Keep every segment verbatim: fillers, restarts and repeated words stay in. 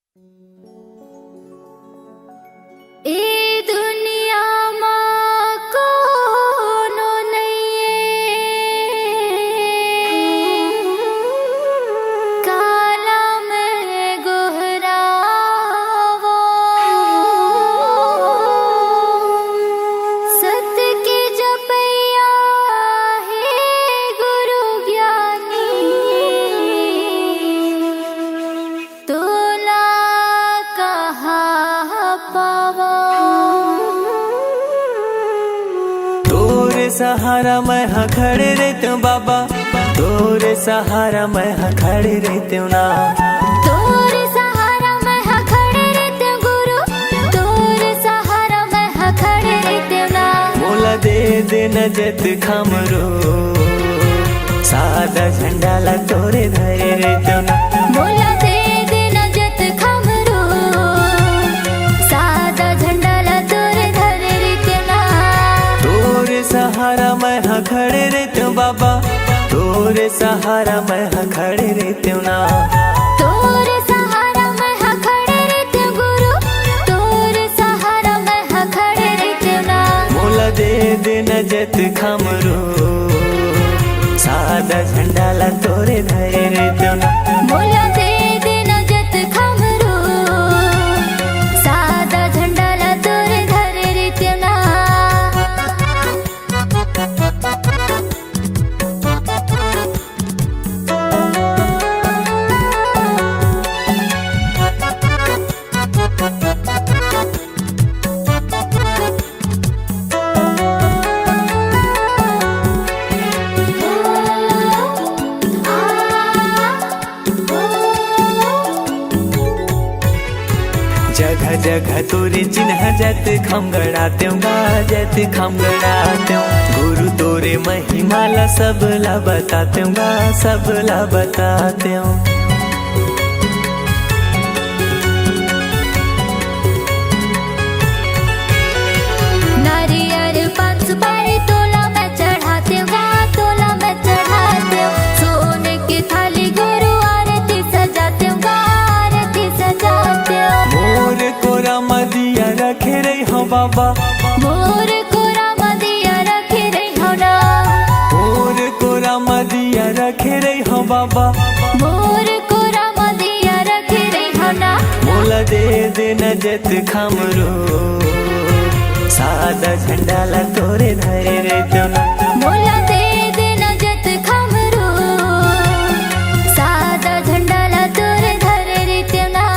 ए दुनिया मा कोनो नइये, काला मैं गोहरावो। सत के जपैया हे गुरु ज्ञानी, तोला कहाँ पावो। तोरे सहारा मैं हा खड़े रहितेंव बाबा, तोरे सहारा मैं हा खड़े रहितेंव ना। तोरे सहारा मैं हा खड़े रहितेंव गुरु, तोरे सहारा मैं हा खड़े रहितेंव ना। मोला दे दे न जतखाम रो, सादा झंडा ला तोरे धरे रहितेंव ना। मोला दे दे न जतखाम रो, सादा झंडा ला तोरे धरे रहितेंव ना। तोरे सहारा मैं हा खड़े रहितेंव बाबा, तोरे सहारा मैं हा खड़े रहितेंव ना। तोरे सहारा मैं हा खड़े रहितेंव गुरु, तोरे सहारा मैं हा खड़े रहितेंव ना। मोला दे दे न जतखाम रो, सादा झंडा ला तोरे धरे रहितेंव ना। मोला दे दे न जतखाम रो, सादा झंडा ला तोरे धरे रहितेंव ना। जगह जगह तोरे चिन्ह जतखाम गड़ातेंव गा, जतखाम गड़ातेंव। गुरु तोरे महिमा ला सब ला बतातेंव गा, सब ला बतातेंव। नारियल पान सुपारी तोला मैं चढ़ातेंव गा, तोला मैं चढ़ातेंव। सोने के थाली गुरु आरती सजातेंव गा, आरती सजातेंव। मोर कोरा म दिया रखे रहिहव बाबा। मोर कोरा म दिया रखे रहिहव ना। मोर कोरा म दिया रखे रहिहव बाबा। मोर कोरा म दिया रखे रहिहव ना। मोला दे दे न जतखाम रो, सादा झंडा ला तोरे धरे रहितेंव ना। मोला दे दे न जतखाम रो, सादा झंडा ला तोरे धरे रहितेंव ना।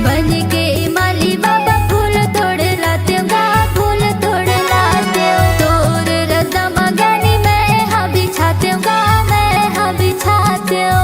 बन के माली बाबा फूल तोड़ लातेंव गा, फूल तोड़ लातेंव। तोर रद्दा म ज्ञानी मैं हा बिछातेंव गा, मैं हा बिछातेंव।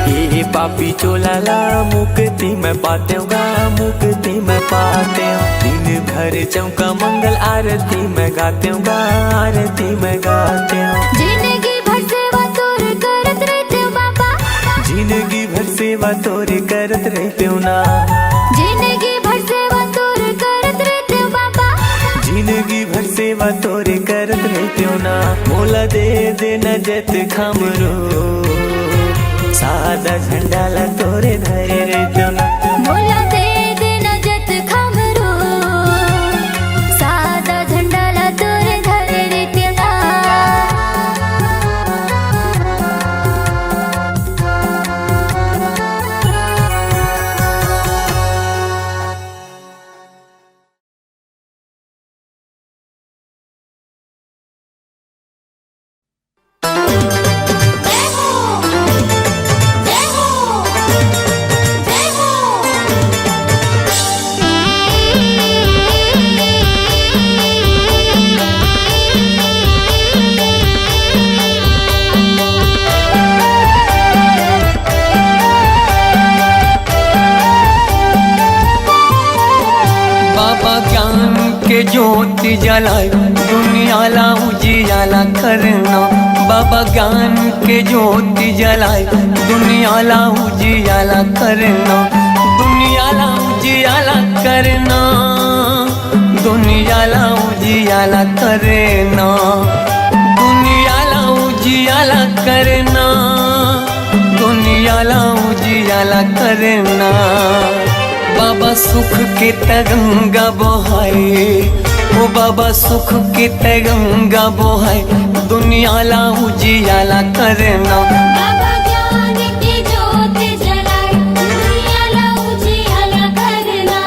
ए पापी चोला ला मुक्ति मैं पातेंव गा, मुक्ति मैं पातेंव। दिन भर चौका मंगल आरती मैं गातेंव गा, आरती मैं गातेंव। जिनगी भर सेवा तोर करत रहितेंव बाबा। जिनगी भर सेवा तोर करत रहितेंव ना। जिनगी भर सेवा तोर करत रहितेंव बाबा। जिनगी भर सेवा तोर करत रहितेंव ना। मोला दे दे न जतखाम रो, सादा झंडा ला तोरे धरे रहितेंव ना। मोला दे दे न जतखाम रो, सादा झंडा ला तोरे धरे रहितेंव ना। ज्योति जलाए, दुनिया ला उजियाला करना। बाबा ज्ञान के ज्योति जलाए, दुनिया ला उजियाला करना। दुनिया ला उजियाला करना, दुनिया ला उजियाला करना। दुनिया ला उजियाला करना, दुनिया ला उजियाला करना। बाबा सुख के त गंगा बोहाए, ओ बाबा सुख के त गंगा बोहाए, दुनिया ला उजियाला करना। बाबा ज्ञान के ज्योत जलाए, दुनिया ला उजियाला करना।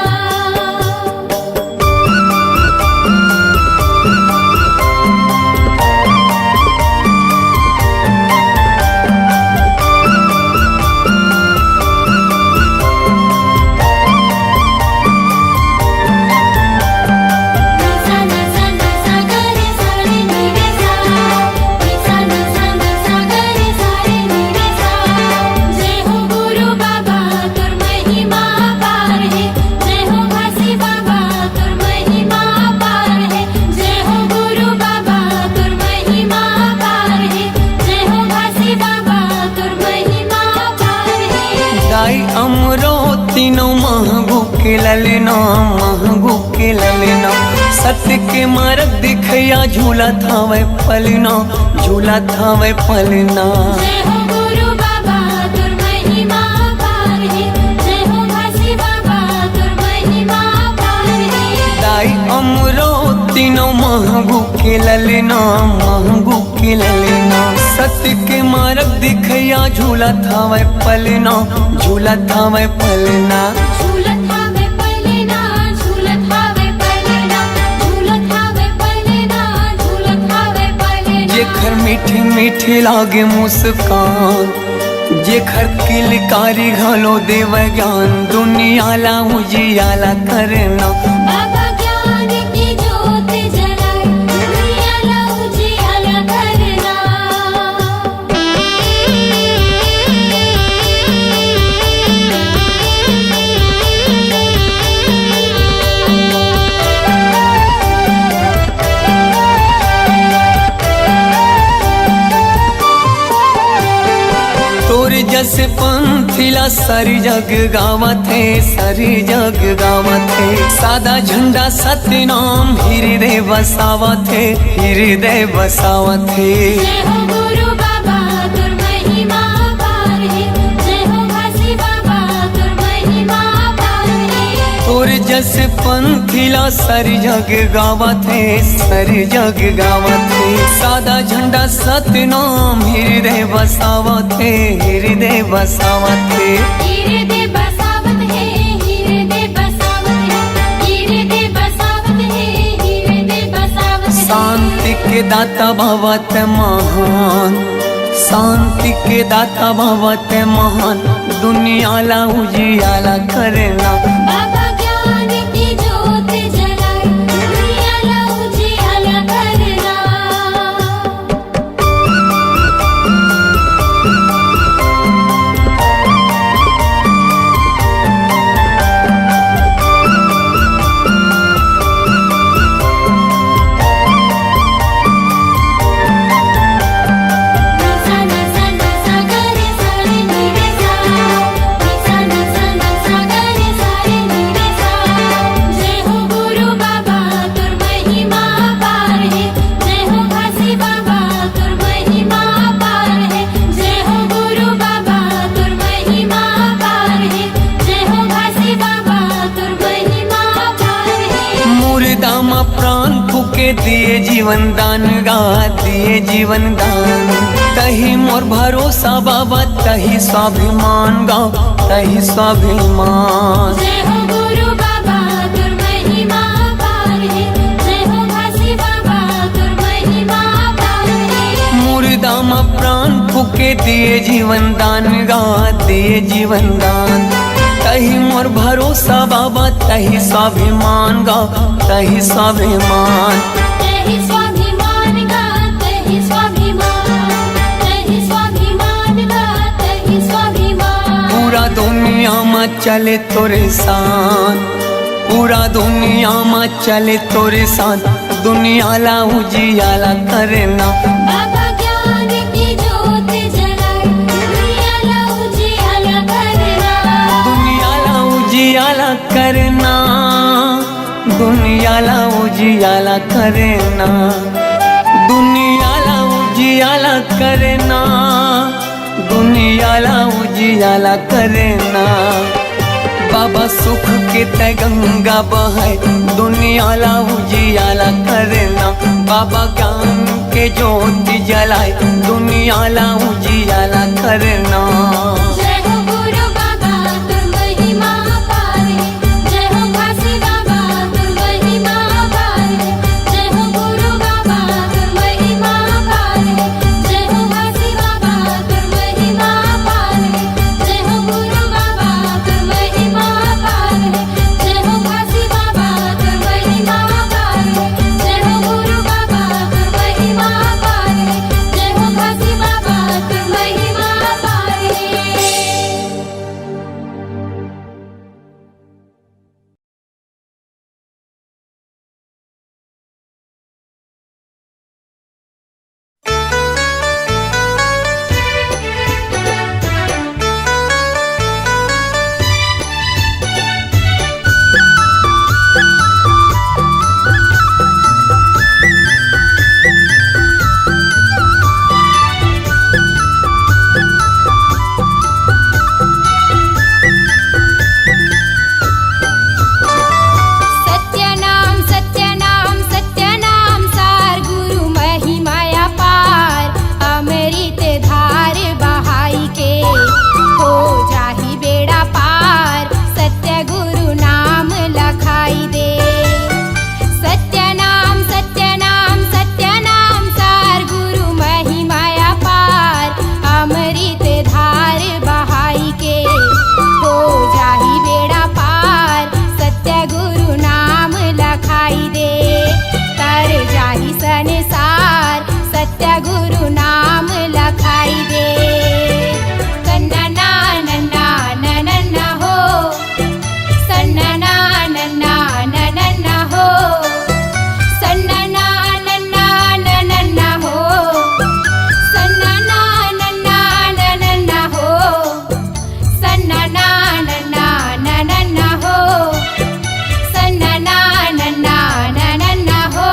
जय हो गुरु बाबा, तोर महिमा अपार हे। जय हो घासी बाबा, तोर महिमा अपार हे। जय हो गुरु बाबा, तोर महिमा अपार हे। जय हो घासी बाबा, तोर महिमा अपार हे। दाई अमरो तीनों महगू के ललना, महगू के ललना। सत्य के मार्ग दिखैया, झूलत हवय पलना, झूलत हवय पलना। जय हो गुरु बाबा, तोर महिमा अपार हे। जय हो घासी बाबा, तोर महिमा अपार हे। दाई अमरो तीनों महगू के ललना, महगू के ललना। सत्य के मार्ग दिखैया, झूलत हवय पलना, झूलत हवय पलना। झूलत हवय पलना, झूलत हवय पलना, झूलत हवय पलना, झूलत हवय पलना। जेखर मीठी मीठी लागे मुस्कान, जेखर किलकारी घलो देवय ज्ञान, दुनिया ला उजियाला करना। बाबा ज्ञान के ज्योत जलाए, दुनिया ला उजियाला करना। तोर जस पंथी ला सरी जग गावत हे, सरी जग गावत हे। सादा झंडा सतनाम हृदय बसावत हे, हृदय बसावत हे। जय हो गुरु बाबा, तोर महिमा अपार हे। जय हो घासी बाबा, तोर महिमा अपार हे। तोर जस पंथी ला सरी जग गावत हे, सरी जग गावत हे। सादा झंडा सतनाम हृदय बसावत हे, हृदय बसावत हे। हृदय बसावत हे, हृदय बसावत हे, हृदय बसावत हे, हृदय बसावत हे। शांति के दाता भवत महान, शांति के दाता भवत महान, दुनिया ला उजियाला करना। बाबा ज्ञान की ज्योत जलाए, दुनिया ला उजियाला करना। जय हो गुरु बाबा, तोर महिमा अपार हे। जय हो घासी बाबा, तोर महिमा अपार हे। जय हो गुरु बाबा, तोर महिमा अपार हे। जय हो घासी बाबा, तोर महिमा अपार हे। मुर्दा म प्राण फूके दिए जीवन दान गा, दिए जीवन दान। तही मोर भरोसा बाबा, तही स्वाभिमान गा, तही स्वाभिमान। जय हो गुरु बाबा, तोर महिमा अपार हे। जय हो घासी बाबा, तोर महिमा अपार हे। मुर्दा म प्राण फूके दिए जीवन दान गा, दिए जीवन दान। तही मोर भरोसा बाबा, तही स्वाभिमान गा, तही स्वाभिमान। तही स्वाभिमान गा, तही स्वाभिमान, तही स्वाभिमान गा, तही स्वाभिमान। पूरा दुनिया म चले तोरे शान, पूरा दुनिया मा चले तोरे साथ, दुनिया ला उजियाला करना। बाबा ज्ञान की जोत जलाए, दुनिया ला उजियाला करना। दुनिया ला उजियाला करना, दुनिया ला उजियाला करना, दुनिया ला उजियाला करना, दुनिया ला उजियाला करना। बाबा सुख के तै गंगा बहाए, दुनिया ला उजियाला करना। बाबा ज्ञान के ज्योति जलाए, दुनिया ला उजियाला करना। जय हो गुरु बाबा, तोर महिमा अपार हे। जय हो घासी बाबा, तोर महिमा अपार हे। जय हो गुरु बाबा, तोर महिमा अपार हे। जय हो घासी बाबा, तोर महिमा अपार हे। जय हो गुरु बाबा, तोर महिमा अपार हे। जय हो घासी बाबा, तोर महिमा अपार हे। जय हो गुरु बाबा, तोर महिमा अपार हे। जय हो घासी बाबा, तोर महिमा अपार हे। सत्य नाम, सत्य नाम, सत्य नाम सार, गुरु महिमा अपार। अमृत धार बहाई के हो जाही बेड़ा पार, सत्य गुरु नाम लखाई दे। सत्य नाम, सत्य नाम, सत्य नाम सार, गुरु महिमा अपार। अमृत धार बहाई के हो जाही बेड़ा पार, सत्य गुरु नाम लखाई दे। तर जाही संसार, सत्य गुरु नाम लखाई दे। सन्ना ना नन्ना नन्ना हो, सन्ना ना नन्ना नन्ना हो, सन्ना ना नन्ना नन्ना हो, सन्ना ना नन्ना नन्ना हो, सन्ना ना नन्ना नन्ना हो, सन्ना ना नन्ना नन्ना हो।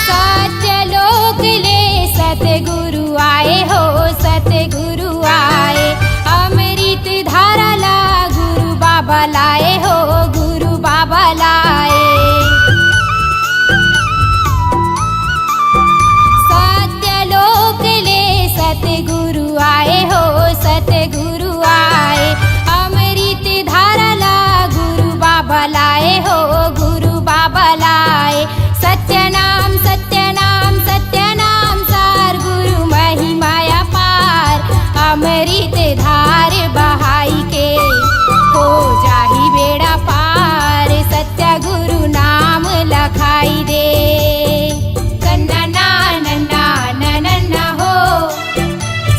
सत्यलोक ले सतगुरु आए हो, सतगुरु आए। अमृत धारा ला गुरु बाबा लाए हो, गुरु बाबा लाए। सत्यलोक ले सतगुरु आए हो, सतगुरु आए। अमृत धारा ला गुरु बाबा लाए हो, गुरु बाबा लाए। सत्य नाम, सत्य नाम, सत्य नाम सार, गुरु महिमा अपार। अमृत धार बहाई के हो जाही बेड़ा पार, सत्य गुरु नाम लखाई दे। सन्ना ना नन्ना नन्ना हो,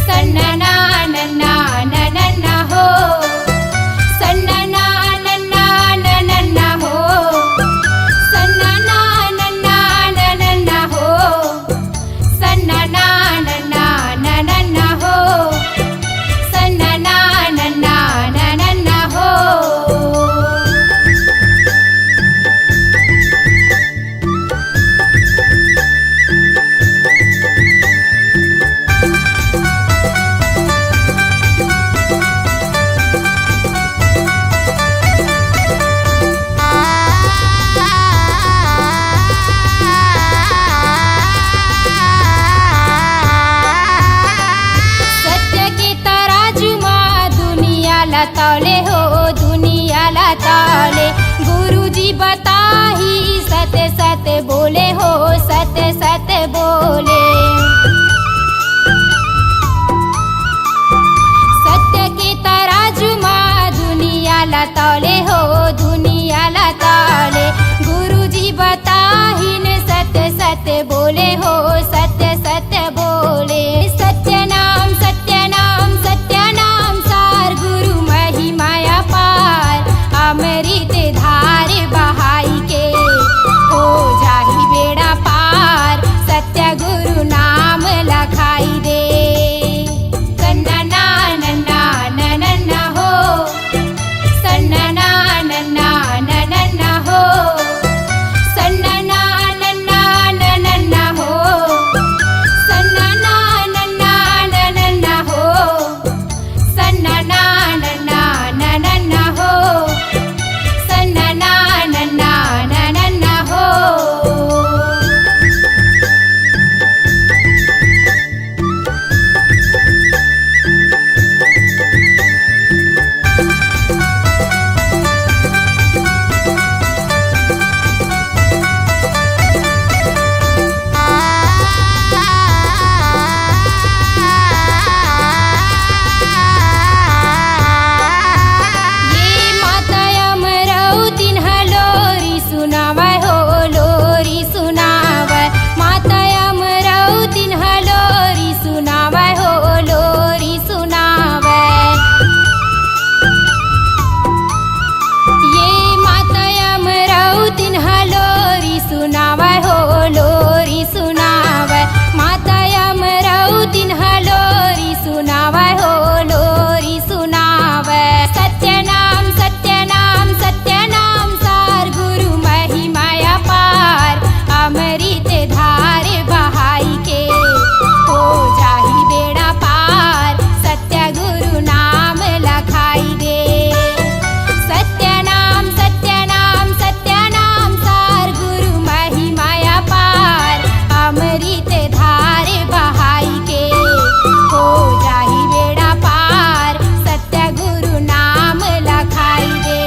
सन्ना ना नन्ना नन्ना हो, सन्ना ना नन्ना नन्ना हो, सन्ना ना नन्ना नन्ना हो, सन्ना ना नन्ना नन्ना हो, सन्ना ना नन्ना नन्ना हो। सत्य के तराजू मा दुनिया ला तौले हो, दुनिया ला तौले। गुरुजी बताही सत्य सत्य बोले हो, सत्य सत्य बोले। तौले हो, दुनिया ला तौले। गुरुजी बताहिन सत्य सत्य बोले हो, सत्य सत्य बोले। सत्य नाम, सत्य नाम, सत्य नाम सार, गुरु महिमा अपार। अमृत धार बहाई के हो जाही बेड़ा पार। सत्य गुरु नाम लखाई दे। सन्ना ना नन्ना नन्ना हो। सन्ना ना नन्ना नन्ना हो। सन्ना ना नन्ना नन्ना हो। सन्ना ना नन्ना नन्ना हो। सन्ना ना नन्ना नन्ना हो। सन्ना ना नन्ना नन्ना हो। ये माता अमरौतिन ह लोरी सुनावय हो, लोरी सुनावय। माता अमरौतिन ह लोरी सुनावय हो, लोरी सुनावय। ये माता अमरौतिन ह लोरी सुनावय हो, लोरी सुनावय। माता अमरौतिन ह लोरी सुनावय हो, लोरी सुनावय। सत्य नाम, सत्य नाम, सत्य नाम सार, गुरु महिमा अपार। अमृत धार बहाई के हो जाही बेड़ा पार। सत्य गुरु नाम लखाई दे। सत्य नाम, सत्य नाम, सत्य नाम सार, गुरु महिमा अपार। अमृत धार बहाई के हो जाही बेड़ा पार। सत्य गुरु नाम लखाई दे,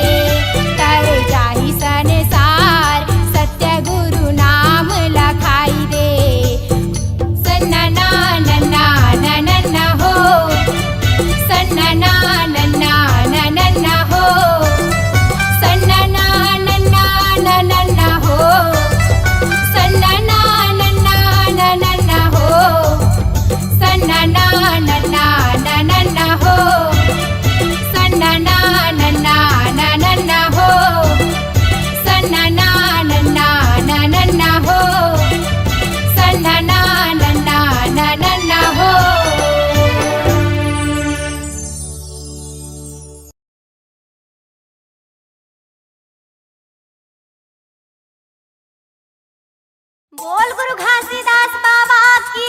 तर जाही संसार। सत्य गुरु नाम लखाई दे। सन्ना ना नन्ना नन्ना हो। सन्ना ना नन्ना नन्ना हो। सन्ना ना नन्ना नन्ना हो। सन्ना ना नन्ना नन्ना हो। सन्ना ना नन्ना नन्ना हो। सन्ना ना नन्ना नन्ना हो। सन्ना ना नन्ना नन्ना हो। सन्ना ना नन्ना नन्ना हो। बोल गुरु घासीदास बाबा की।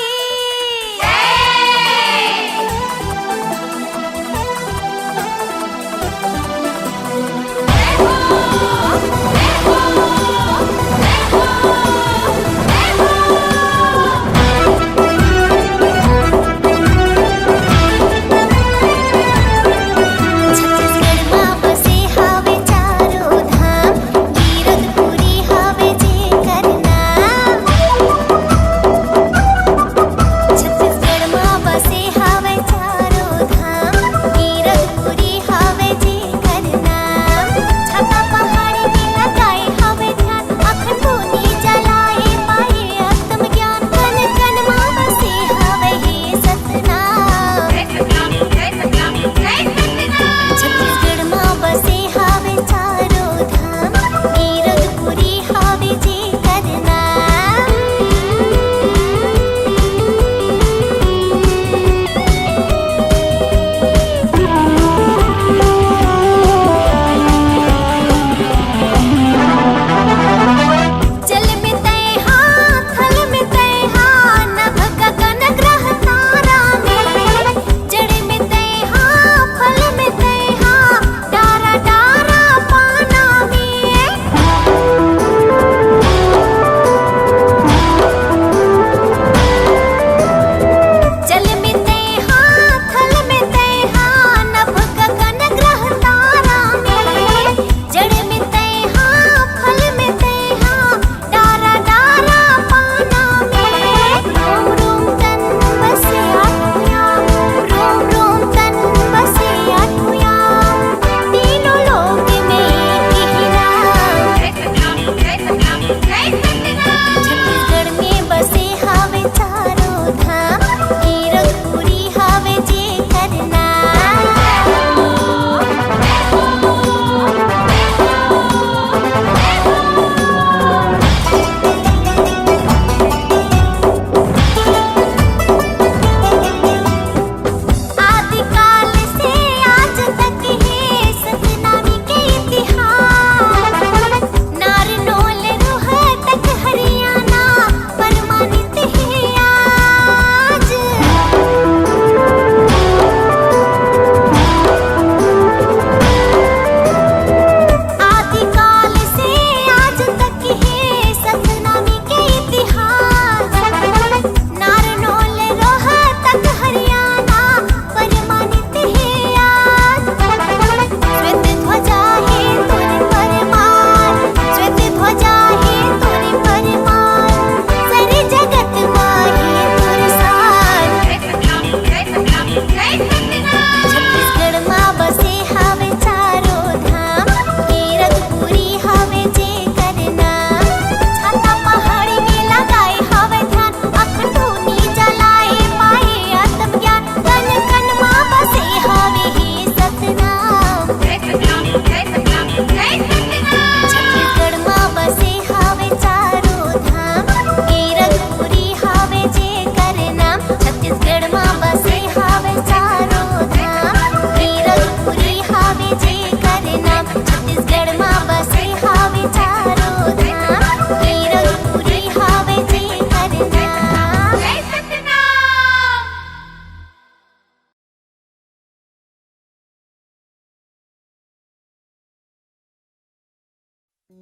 ए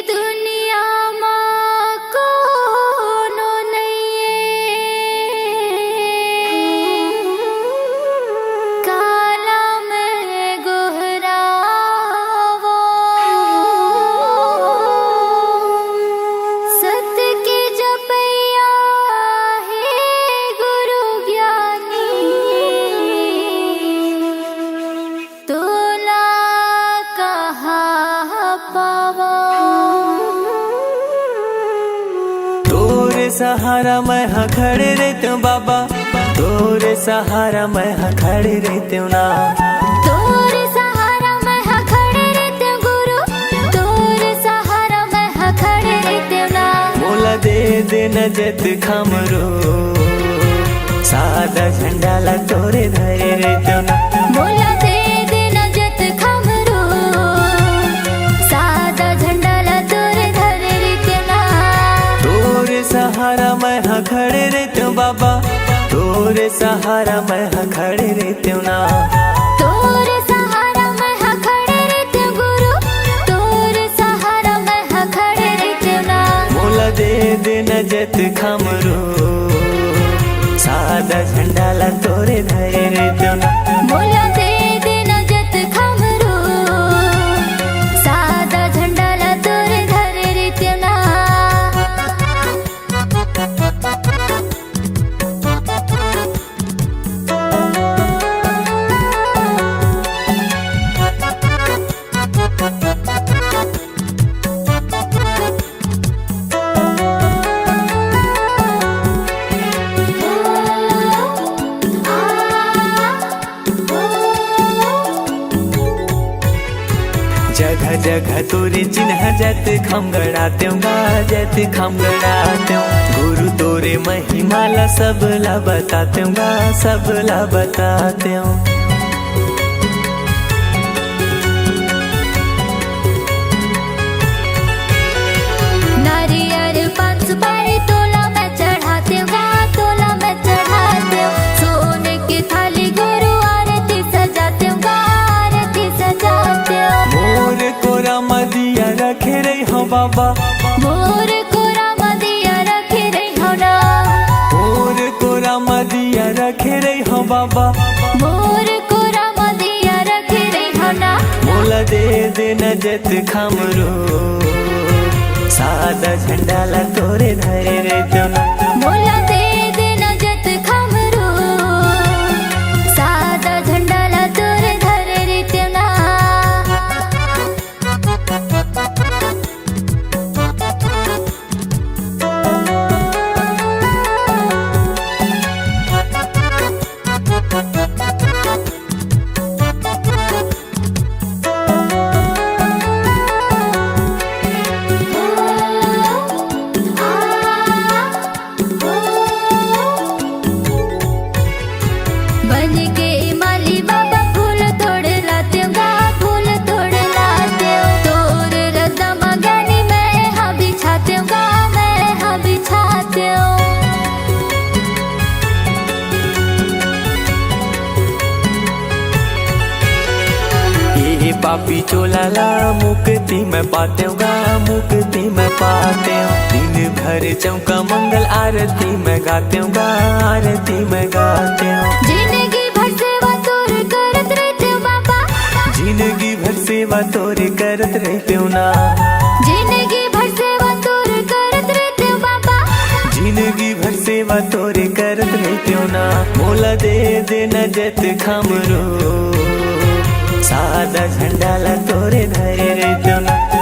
दुनिया मा कोनो नइये, काला मैं गोहरावो। सत के जपइया हे गुरु ज्ञानी, तोला कहाँ पावो। तोरे सहारा मैं ह खड़े रहितेंव बाबा, तोरे सहारा मैं ह खड़े रहितेंव ना। तोरे सहारा मैं ह खड़े रहितेंव गुरु, तोरे सहारा मैं ह खड़े रहितेंव ना। मोला दे दे न जतखाम रो, सादा झंडा ला तोरे धरे रहितेंव ना। मोला दे दे न जतखाम रो, सादा झंडा ला तोरे धरे रहितेंव ना। तोरे सहारा मैं ह खड़े रहितेंव बाबा, तोरे सहारा मैं ह खड़े रहितेंव ना। तोरे सहारा मैं ह खड़े रहितेंव गुरु, तोरे सहारा मैं ह खड़े रहितेंव ना। मोला दे दे न जतखाम रो, सादा झंडा ला तोरे धरे रहितेंव ना। मोला दे दे न जतखाम रो, सादा झंडा ला तोरे धरे रहितेंव ना। जगह जगह तोरे चिन्ह जतखाम गड़ातेंव गा, जतखाम गड़ातेंव। गुरु तोरे महिमा ला सब ला बतातेंव गा, सब ला बतातेंव। नारियर पान सुपारी तोला मैं चढ़ातेंव गा, तोला मैं चढ़ातेंव। सोने के थाली गुरु आरती सजातेंव गा, आरती सजातेंव। मोर कोरा म दिया रखे रहिहव बाबा, मोर कोरा म दिया रखे रहिहव ना। मोर कोरा म दिया रखे रहिहव बाबा, मोर कोरा म दिया रखे रहिहव ना। मोला दे दे न जतखाम रो, सादा झंडा ला तोरे धरे रहितेंव ना। मोला दे दे न जतखाम रो, सादा झंडा ला तोरे धरे रहितेंव ना। बन के माली बाबा फूल तोड़ लातेंव गा, फूल तोड़ लातेंव। तोर रद्दा म ज्ञानी मैं हा बिछातेंव गा, मैं हा बिछातेंव। ए पापी चोला ला मुक्ति मैं पातेंव गा, मुक्ति मैं पातेंव। दिन भर चौका मंगल आरती मैं गातेंव गा, आरती मैं गातेंव। जिनगी भर सेवा तोर करत रहितेंव बाबा, जिनगी भर सेवा तोर करत रहितेंव ना। जिनगी भर सेवा तोर करत रहितेंव बाबा, जिनगी भर सेवा तोर करत रहितेंव ना। मोला दे दे न जतखाम रो, सादा झंडा ला तोरे धरे रहितेंव ना।